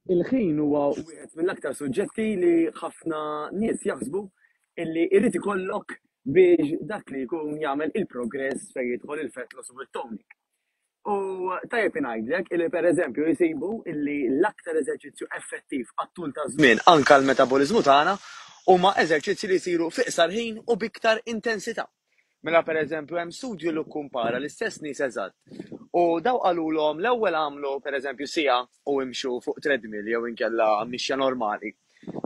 Il-ħin huwa wieħed mill-aktar suġġetti li ħafna nies jaħsbu illi jrid ikollok biex dak li jkun jagħmel il-progress fejn jidħol il-fat loss u it-toning. U tajjeb ingħidlek illi pereżempju jsibu illi l-aktar eżerċizzju effettiv għat-tul ta' żmien anke l-metaboliżmu tagħna huma eżerċizzji li jsiru fi qsar ħin u b'iktar intensità. Mela pereżempju hemm studju li kkumpara l-istess nies eżatt. U daw qalulhom l-ewwel għamlu pereżempju siegħa u imxu fuq treadmill jew inkella mixja normali.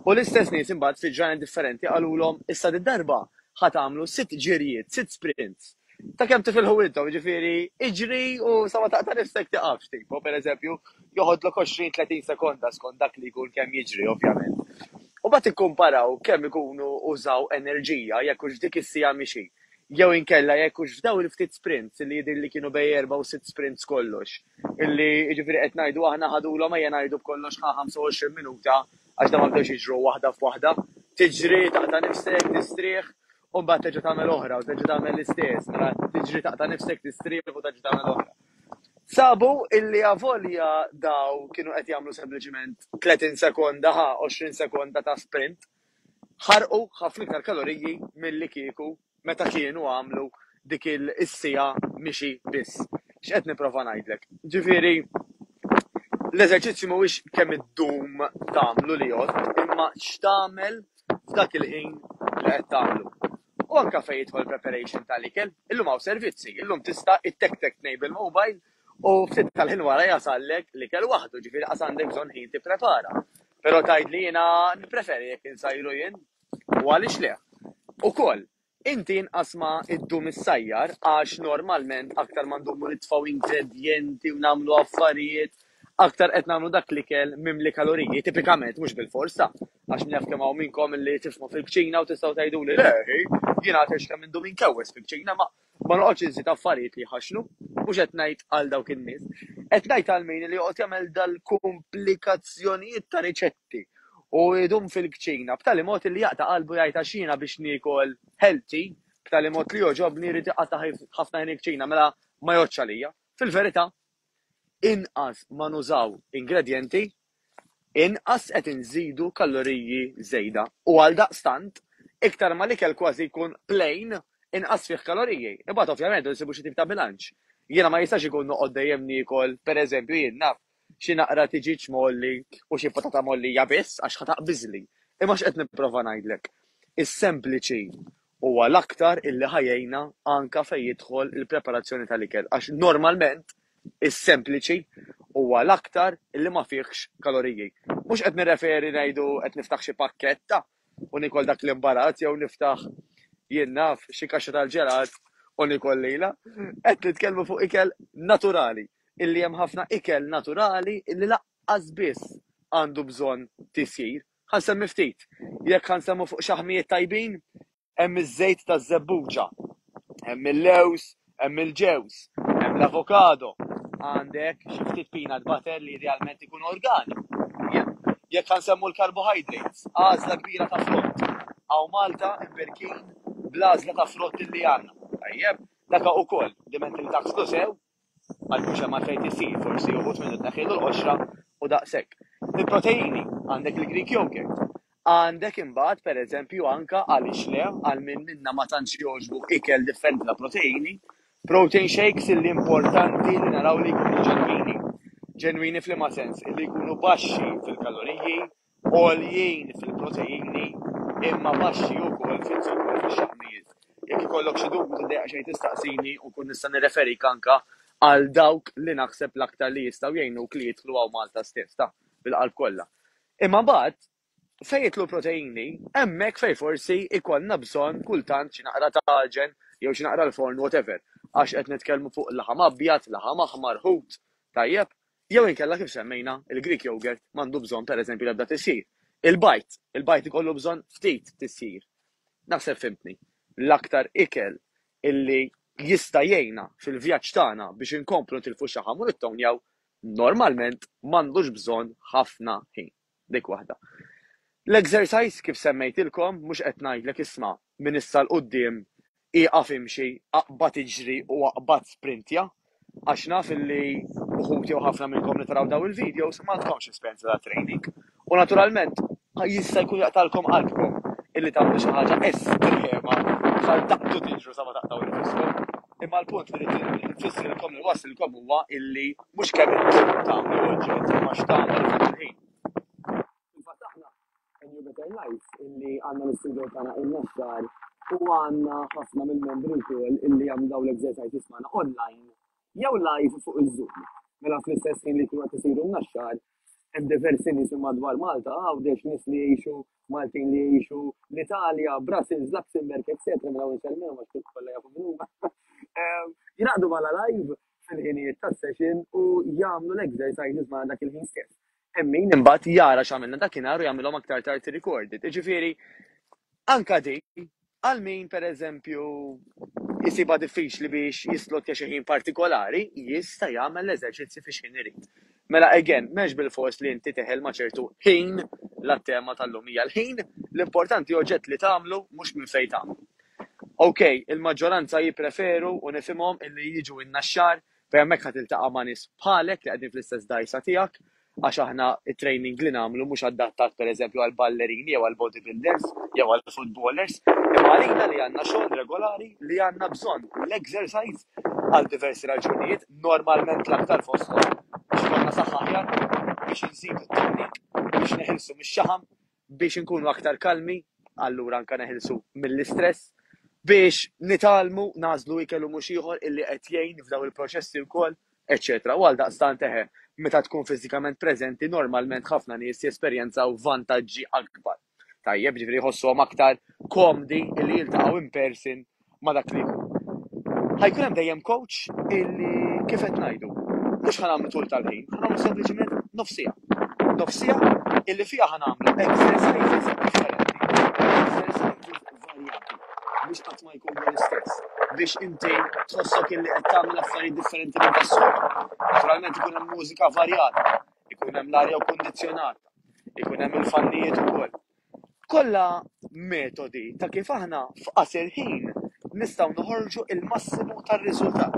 U l-istess nies imbagħad fi ġranet differenti qalulhom issa did-darba ħa tagħmlu sitt ġirjiet, sitt sprints. Ta' kemm tifilħu intom, jiġifieri iġri u sa ma taqta' nifsek tiqafx tipo pereżempju joħodlok 20 30 sekonda skont dak li jkun kemm jiġri ovvjament. U mbagħad ikkumparaw kemm ikunu użaw enerġija jekk hux f'dik is-siegħa mixi jew inkella jekk hux f'dawn il-ftit sprints li jidhirli li kienu bejn erba' u sitt sprints kollox. Illi jiġifieri qed ngħidu aħna ħadulhom ejja ngħidu b'kollox ħa 25 minuta għax dawn ma bdewx jiġru waħda f'waħda. Tiġri, taqta' nifsek, tistrieħ u mbagħad terġa' tagħmel oħra u terġa' tagħmel l-istess. Mela tiġri taqta' nifsek, tistrieħ u terġa' tagħmel oħra. Sabu illi avolja daw kienu qed jagħmlu sempliċiment 30 sekonda ħa 20 sekonda ta' sprint, ħarqu ħafna iktar kaloriji milli kieku meta kienu għamlu dik is-siegħa mixi biss. X'qed nipprova ngħidlek? Ġifieri l-eżerċizzju mhuwiex kemm iddum tagħmlu li jgħodd, imma x'tagħmel f'dak il-ħin li qed tagħmlu. U anke fejn jidħol preparation tal-ikel, illum hawn servizzi, illum tista' ittektek tnej bil-mobile u ftit tal-ħin wara jasallek l-ikel waħdu, ġifieri qas għandek bżonn ħin tipprepara. Però tgħidli jiena nippreferi jekk insajru jien, u għaliex le? Ukoll, inti inqas ma ddum issajjar għax normalment aktar ma ndumu nitfgħu ingredjenti u nagħmlu affarijiet, aktar qed nagħmlu dak l-ikel mimli kaloriji, tipikament mhux bilfors ta' għax min jaf kemm hawn minnkom li tifhmu fil-kċina u tistgħu tgħiduli le jiena għad kemm indum inkewwes fil-kċina ma ma noqgħodx inżid affarijiet li jħaxxnu, mhux qed ngħid għal dawk in-nies, qed ngħid għal min li joqgħod jagħmel dal-kumplikazzjonijiet ta' riċetti u jdum fil-kċina b'tali mod li jaqta' qalbu jgħid għax jiena biex niekol healthy b'tali mod li jogħġobni jrid iqatta' ħafna ħin il-kċina mela ma jgħoddx għalija. Fil-verità, Inqas ma nużaw ingredjenti, inqas qed inżidu kaloriji żejda u għaldaqstant, iktar ma l-ikel kważi jkun plain, inqas fih kaloriji. Imbagħad ovvjament insibu xi tip ta' bilanċ. Jiena ma jistax ikun noqgħod dejjem niekol, pereżempju jien naf, xi naqra tiġieġ mgħolli u xi patata mgħollija biss għax ħa taqbiżli. Imma x'qed nipprova ngħidlek? Is-sempliċi huwa l-aktar illi ħa jgħinna anke fejn jidħol il-preparazzjoni tal-ikel għax normalment is-sempliċi huwa l-aktar illi ma fihx kaloriji. Mhux qed nirreferi ngħidu qed niftaħ xi pakketta u nikol dak l-imbarazz jew niftaħ jien naf xi kaxxa tal-ġelat u nikol lilha. Qed nitkellmu fuq ikel naturali illi hemm ħafna ikel naturali illi laqqas biss għandu bżonn tisjir. Ħa nsemmi ftit. Jekk ħa nsemmu fuq xaħmijiet tajbin, hemm iż-żejt taż-żebbuġa, hemm il-lewż, hemm il-ġewż, hemm l-avokado, għandek xi ftit peanut butter li idealment ikun organiku. Jekk ħa nsemmu l-carbohydrates, għażla kbira ta' frott. Hawn Malta imberkin bl-għażla ta' frott illi għandna. Tajjeb, dak ukoll, diment li taħslu sew, Ma jkunx hemm għalfejn tisir, forsi uħud minnu tneħħilu l-qoxra u daqshekk. Il-proteini, għandek il-Greek yogurt. Għandek imbagħad pereżempju anka għaliex le għal min minna ma tantx jogħġbu ikel differenti ta' proteini, protein shakes illi importanti li naraw li jkunu ġenwini. Ġenwini f'liema sens? Illi jkunu baxxi fil-kaloriji, għoljin fil-proteini imma baxxi wkoll fiz-zokkor u fix-xaħmijiet. Jekk ikollok xi dubju tiddejjaq xejn tistaqsini u nkun nista' nirreferik anke għal dawk li naħseb l-aktar li jistgħu jgħinuk li jidħlu hawn Malta stess, ta, bil-qalb kollha. Imma mbagħad fejn jidħlu l-proteini, hemmhekk fejn forsi jkollna bżonn kultant xi naqra taġen jew xi naqra l-forn whatever, għax qed nitkellmu fuq laħam abjad, laħam aħmar, ħut, tajjeb? Jew inkella kif semmejna, il-Greek yogurt m'għandu bżonn pereżempju l-ebda tisjir. Il-bajd, il-bajd ikollu bżonn ftit tisjir. Naħseb fhimtni. L-aktar ikel illi jista' jgħinna fil-vjaġġ tagħna biex inkomplu nitilfu x-xaħam u nittownjaw normalment m'għandux bżonn ħafna ħin. Dik waħda. L-exercise kif semmejtilkom mhux qed ngħidlek isma' minn issa 'l quddiem Ieqaf imxi, aqbad iġri u aqbad sprintja, għax naf illi uħud jew ħafna minnkom li taraw daw il-videos ma għandkomx esperjenza ta' training. U naturalment jista' jkun jaqtalkom qalbkom illi tagħmlu xi ħaġa estrema bħal taqbdu tiġru sa ma taqtgħu nifiskom. Imma l-punt li rrid nfissrilkom li wassilkom huwa illi mhux kemm intom tagħmlu oġġett imma x'tagħmlu f'dak il-ħin. Fil-fatt aħna A New Better Life illi għandna l-istudio tagħna in-Naxxar u għandna ħafna mill-membri wkoll illi jagħmlu dawn l-exercises magħna online jew live fuq iż-Zoom. Mela fl-istess ħin li jkunu qed isiru n-Naxxar hemm diversi nies minn madwar Malta, Għawdex, nies li jgħixu Maltin li jgħixu l-Italja, Brussels, Luxembourg, etc. Mela insellmilhom għax kull kollha jafu min huma. Jingħaqdu magħna live fil-ħinijiet tas-session u jagħmlu l-exercises magħna dak il-ħin stess. Hemm min imbagħad jara x'għamilna dakinhar u jagħmilhom aktar tard recorded. Jiġifieri anka din għal min pereżempju jsibha diffiċli biex jislottja xi ħin partikolari, jista' jagħmel l-eżerċizzji fi x'ħin irid. Mela again, m'hemmx bilfors li inti teħel ma' ċertu ħin, la t-tema tal-lum hija l-ħin, l-importanti oġġett li tagħmlu mhux minn fejn tagħmlu. Ok, il-maġġoranza jippreferu u nifhimhom illi jiġu in-Naxxar Fejn hemmhekk ħa tiltaqa' ma' nies bħalek li qegħdin fl-istess dgħajsa tiegħek, għax aħna t-training li nagħmlu mhux adattat pereżempju għall-ballerini jew għall-bodybuilders jew għall-footballers, imma għalina li għandna xogħol regolari li għandna bżonn l-exercise għal diversi raġunijiet, normalment l-aktar fosthom biex ikollna saħħa aħjar, biex inżidu t-toning, biex neħilsu mix-xaħam, biex inkunu aktar kalmi, allura anke neħilsu mill-istress, biex nitgħallmu nagħżlu ikel u mhux ieħor illi qed jgħin f'dawn il-proċessi wkoll, eċċetera. U għaldaqstant eħe, meta tkun fiżikament preżenti normalment ħafna nies jesperjenzaw vantaġġi akbar. Tajjeb, ġifieri jħossuhom aktar komdi illi jiltaqgħu in person ma' dak li jkun. Ħa jkun hemm dejjem coach illi kif qed ngħidu, mhux ħa nagħmlu tul tal-ħin, ħa nagħmlu sempliċement nofs siegħa. Nofs siegħa illi fiha ħa nagħmlu exercises differenti, exercises varjati biex qatt ma jkunu l-istess, biex inti tħossok illi qed tagħmel affarijiet differenti minn tas-soltu. Naturalment ikun hemm mużika varjata, ikun hemm l-arja kundizzjonata, ikun hemm il-fannijiet ukoll. Kollha metodi ta' kif aħna f'qasir ħin nistgħu noħorġu il-massimu tar-riżultat.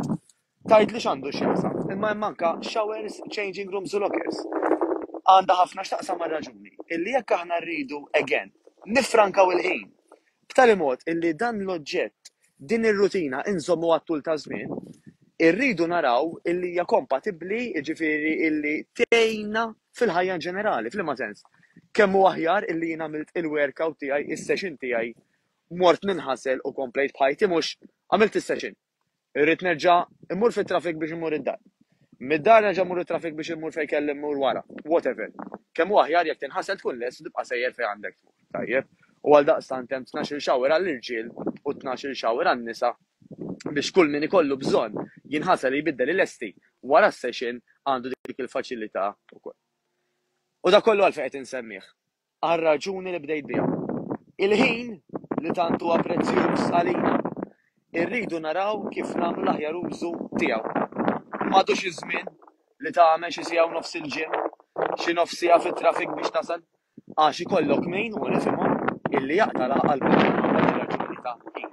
Tgħidli x'għandu x'jaqsam, imma hemm anke showers, changing rooms u lockers. Għandha ħafna x'taqsam mar-raġuni illi jekk aħna rridu again niffrankaw il-ħin b'tali mod illi dan l-oġġett, din ir-rutina inżommuha għat-tul taż-żmien, irridu naraw illi hija kompatibbli, jiġifieri illi tgħinna fil-ħajja in ġenerali, f'liema sens? Kemm hu aħjar illi jien għamilt il-workout tiegħi, is-session tiegħi, mort ninħasel u komplejt b'ħajti mhux għamilt is-session. Irrid nerġa' immur fit-traffic biex immur id-dar. Mid-dar nerġa' mmur it-traffic biex immur fejn kelli mmur wara. Whatever. Kemm hu aħjar jekk tinħasel tkun lest u tibqa' sejjer fejn għandek tmur. Tajjeb. U għaldaqstant hemm tnax-il shower għall-irġiel u tnax-il shower għan-nisa biex kull min ikollu bżonn jinħasel jbiddel ilesti wara s-session għandu dik il-faċilità wkoll. U dak kollu għalfejn qed insemmih? Għar-raġuni li bdejt biha. Il-ħin li tant huwa prezzjuż għalina, irridu naraw kif nagħmlu l-aħjar użu tiegħu. M'għadux iż-żmien li tagħmel xi siegħa u nofs il-gym, xi nofs siegħa fit-traffic biex tasal. Għax ikollok min, u nifhimhom, illi jaqta' qalbu minħabba din raġuni ta' ħin.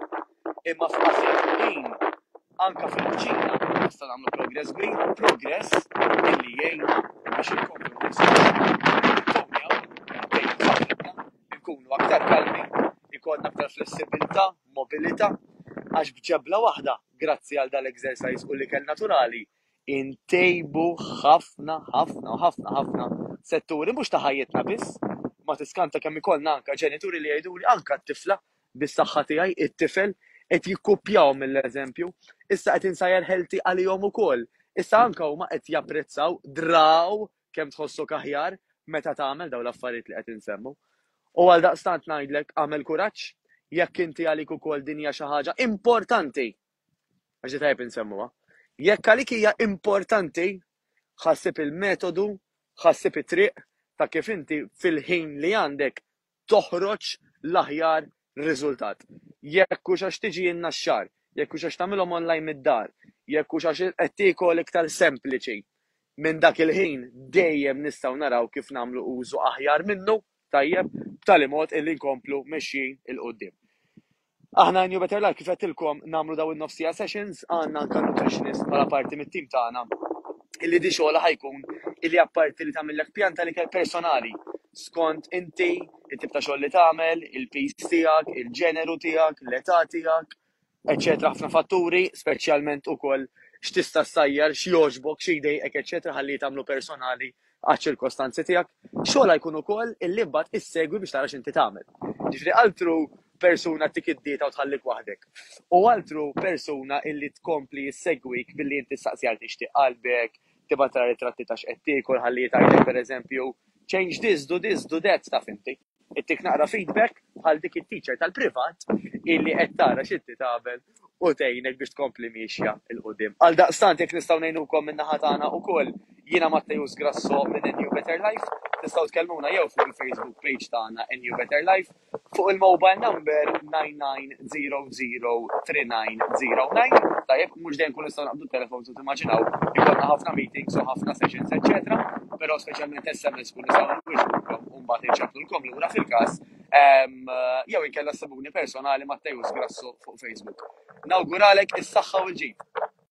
Imma f'qasir ħin, anke fil-kċina, nistgħu nagħmlu progress kbir, progress illi jgħinna biex inkomplu nħossu nittonjaw, ntejbu saħħitna, nkunu aktar kalmi, ikollna aktar flessibilità, mobilità, għax b'ġebla waħda, grazzi għal dal-exercise u l-ikel naturali, intejbu ħafna, ħafna u ħafna ħafna setturi mhux ta' ħajjitna biss, ma tiskanta kemm ikollna anka ġenituri li jgħiduli anka t-tifla bis-saħħa tiegħi, it-tifel qed jikkupjaw mill-eżempju, issa qed insajjar healthy għalihom ukoll. Issa anka huma qed japprezzaw draw kemm tħossok aħjar meta tagħmel dawn l-affarijiet li qed insemmu. U għaldaqstant ngħidlek agħmel kuraġġ jekk inti għalik ukoll din hija xi ħaġa importanti Għax di tajjeb insemmuha. Jekk għalik hija importanti, ħassib il-metodu, ħassib it-triq ta' kif inti fil-ħin li għandek toħroġ l-aħjar riżultat. Jekk hux għax tiġi in-Naxxar, jekk hux għax tagħmilhom online mid-dar, jekk hux għax qed tiekol iktar sempliċi, minn dak il-ħin dejjem nistgħu naraw kif nagħmlu użu aħjar minnu, tajjeb, b'tali mod illi nkomplu mexjin 'il quddiem. Aħna New Better Life kif għedtilkom nagħmlu dawn in-nofs siegħa sessions, għandna anke nutritionist bħala parti mit-tim tagħna. illi di xogħla ħa jkun illi apparti li tagħmillek pjan tal-ikel personali skont inti, it-tip ta' xogħol li tagħmel, il-piż tiegħek, il-ġeneru tiegħek, l-età tiegħek, eċċetera ħafna fatturi, speċjalment ukoll x'tista' ssajjar, x'jogħġbok, xi jdejqek, eċċetera ħalli tagħmlu personali għaċ-ċirkostanzi tiegħek. Xogħolha jkun ukoll illi mbagħad issegwi biex tara x'inti tagħmel. Ġifieri altru persuna tik id-dieta u tħallik waħdek. U altru persuna illi tkompli issegwik billi inti ssaqsi għal tixtieq qalbek, tibgħatilha ritratti ta' x'qed tiekol ħalli tgħidlek pereżempju change this, do this, do that, taf inti. Ittik naqra feedback bħal dik it-teacher tal-privat illi qed tara x'inti tagħmel u tgħinek biex tkompli miexja 'l quddiem. Għaldaqstant jekk nistgħu ngħinukom min-naħa tagħna ukoll, jiena Matteus Grasso minn A New Better Life, tistgħu tkellmuna jew fuq il-Facebook page tagħna A New Better Life, fuq il-mobile number 99003909, tajjeb, mhux dejjem nkunu nistgħu naqbdu t-telefons u timmaġinaw ikollna ħafna meetings u ħafna sessions eċċetera, però speċjalment SMS kun nistgħu nwiġbukom u mbagħad inċemplulkom lura fil-każ jew inkella ssibuni personali Matteus Grasso fuq Facebook. Nawguralek is-saħħa u l-ġid.